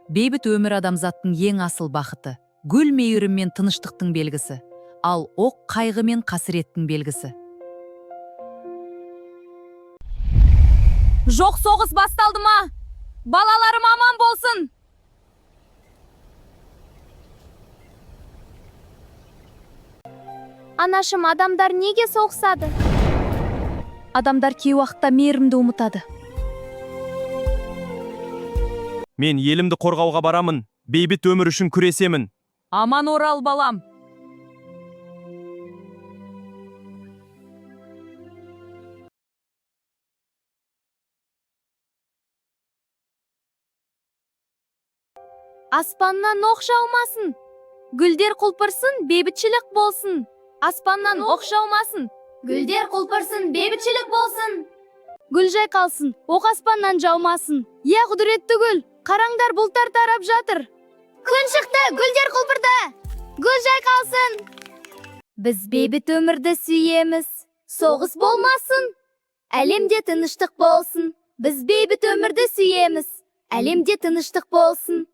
Бейбіт өмір адамзаттың ең асыл бақыты. Гүл мейірім мен тыныштықтың белгісі, ал оқ қайғы мен қасіреттің белгісі. Жоқ, соғыс басталды ма? Балаларым аман болсын! Анашым, адамдар неге соғысады? Адамдар кей уақытта мейірімді ұмытады. Мен елімді қорғауға барамын, бейбіт өмір үшін күресемін. Аман орал, балам! Аспаннан оқ жаумасын. Гүлдер құлпырсын, бейбітшілік болсын. Аспаннан оқ жаумасын. Гүлдер құлпырсын, бейбітшілік болсын. Гүл жайқалсын, оқ аспаннан жаумасын. Иә, құдіретті гүл, қараңдар, бұлттар тарап жатыр. Күн шықты, гүлдер құлпырды. Гүл жайқалсын. Біз бейбіт өмірді сүйеміз. Соғыс болмасын. Әлемде тыныштық болсын. Біз бейбіт өмірді сүйеміз. Әлемде тыныштық болсын.